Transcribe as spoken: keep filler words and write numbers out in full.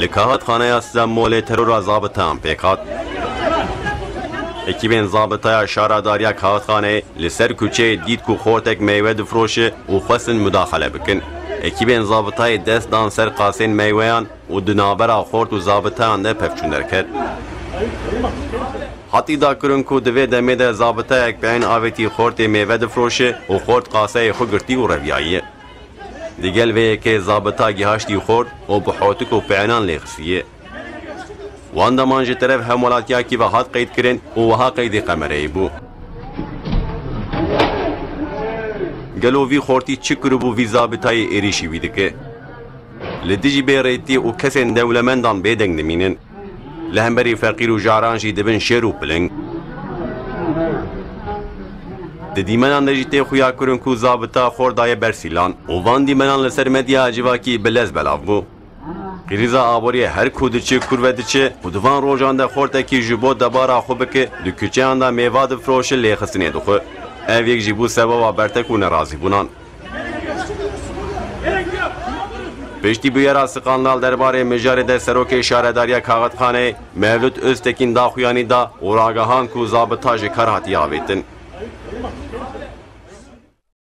Li Kaxitxaneya Stenbolê terora zabitayan pêk hat. Ekîbên zabitaya Şaredariya Kaxitxaneyê li ser kuçeyê dît ku xortek meywe difroşe û xwestin mudaxele bikin. Ekîbên zabitayê dest dan ser qasên meyweyan û di navbera xort û zabitayan de pevçûn derket. Hatî dakirin ku di vê demê de zabitayek peyn avêtî xortê mêve difroşe û xort qaseyê xwe girtî û reviyaye. Digel vê yekê zabita gihaştî xort û bi hotik û peynan lêxistiye. Wan deman ji teref hemwelatiyakî ve hat qeydkirin û wiha qeydê qemereyê bû. Gelo vî xortî çi kiribû vî zabitayê êrîşî wî dike? Li dijî bêrêtî û kesên dewlemendan bêdeng dimînin. Li hemberî feqîr û jaran jî dibin şêr û piling. Di dîmenan de jî tê xuyakirin ku zabita xort daye ber sîlan û van dîmenan li ser medyaya civakî bi lez belav bû. Krîza aboriyê her ku diçe, kur ve diçe û di van rojan de xortekî ji bo debara xwe bike, di kuçeyan de mêva difroşe, lêxistinê dixwe. Ev yek jî bû sebeba bertek û nerazîbûnan. Piştî bûyera skandal derbarê mijarê de serokê Şaredariya Kaxitxaneyê Mevlût Öztekin daxuyanî da û ragihand ku zabita ji kar hatiye avêtin.